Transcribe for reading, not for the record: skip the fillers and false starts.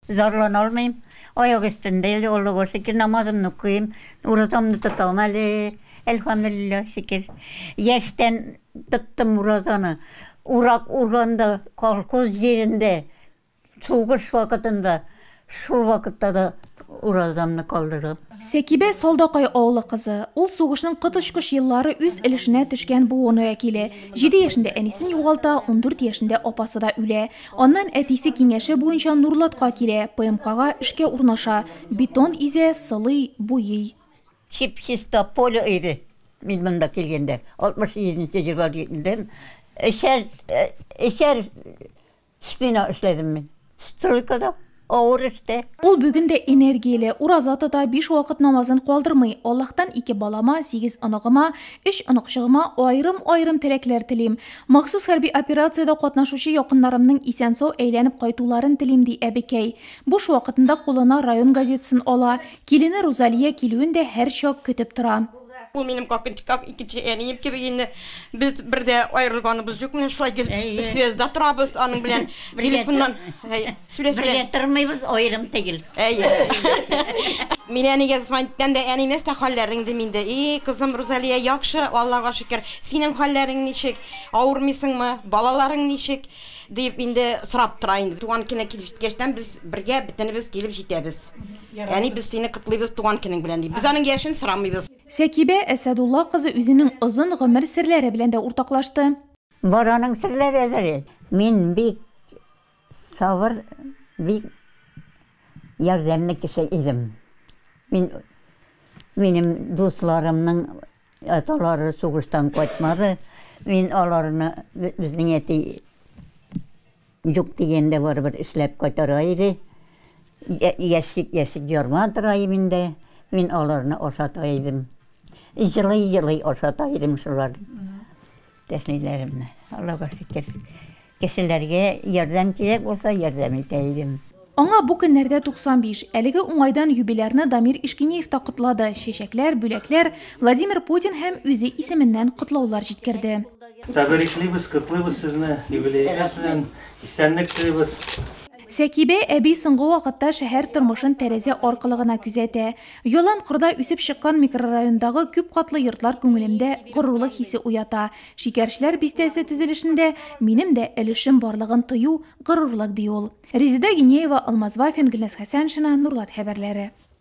Зарлана алмыйм. Аяк өстендә әле, Аллага шөкер, намазымны укыйм, уразамны тотам әле. Әлхәмдүлилләһ, шөкер. Яшьтән тоттым уразаны. Урак урганда, колхоз җирендә, сугыш вакытында, шул вакытта да уразамны калдырам. Сәкибә Салдакай авылы кызы. Ул сугышның коточкыч еллары үз өлешенә төшкән буын вәкиле. Җиде яшендә әнисен югалта, 14 яшендә апасы да үлә. Аннан әтисе киңәше буенча Нурлатка килә, ПМКга эшкә урнаша, бетон изә, сылый, буйый. Чип-чиста поле иде мин монда килгәндә. 67 нче елга килдем. Өчәр, өчәр смена эшләдем мин. Стройкада, авыр эштә. Ул бүген дә энергияле, ураза тота, биш вакыт намазын калдырмый. Аллаһтан ике балама, сигез оныгыма, өч оныкчыгыма аерым-аерым теләкләр телим. Махсус хәрби операциядә катнашучы якыннарымның исән-сау әйләнеп кайтуларын телим, ди әбекәй. Буш вакытында кулына район газетасын ала, килене Рузалия килүен дә һәрчак көтеп тора. Ул минем как икенче әнием кебек инде. Без бер дә аерылганыбыз юк, менә шулай гел связьда торабыз аның белән. Телефоннан сөйләшеп. Бергә тормыйбыз, аерым түгел. Әйе. Мин әнигә звонить итәм дә, әни, нәрсә хәлләрең дим инде. И, кызым Рузалия, яхшы, Аллага шөкер. Синең хәлләрең ничек? Авырмыйсыңмы? Балаларың ничек? Дип инде сорап тора инде. Туган көне килеп җиткәчтән без бергә бөтенебез килеп җитәбез. Әни, без сине котлыйбыз туган көнең белән, дип. Без аның яшен сорамыйбыз. Сәкибә Әсәдулла кызы үзенең озын гомер серләре белән дә уртаклашты. Бар аның серләре әзер. Мин бик сабыр, бик ярдәмле кеше идем. Мин минем дусларымның Аталары сугыштан кайтмады. Мин аларны, безнең әти юк дигәндә барыбер эшләп кайтара иде. Ящик-ящик ярма тора иде инде. Мин аларны ашата идем. Җылый-җылый ашата идем шулар. Тәшниләремне. Аллага шөкер. Кешеләргә ярдәм кирәк булса, ярдәм итә идем. Аңа бу көннәрдә 95. Әлеге уңайдан юбилярны Дамир Ишкинеев та котлады, чәчәкләр, бүләкләр, Владимир Путин һәм үзе исеменнән котлаулар җиткерде. Тәбриклибез, котлыйбыз сезне юбилеегыз белән, исәнлек телибез. Сәкибә әби соңгы вакытта шәһәр тормышын тәрәзә аркылы гына күзәтә. Ялан кырда үсеп чыккан микрорайондагы күпкатлы йортлар күңелемдә горурлык хисе уята. Шикәрчеләр бистәсе төзелешендә минем дә өлешем барлыгын тою, горурлык, ди ул. Резеда Гинеева, Алмаз Вафин, Гөлназ Хәсәншина, Нурлат хәбәрләре.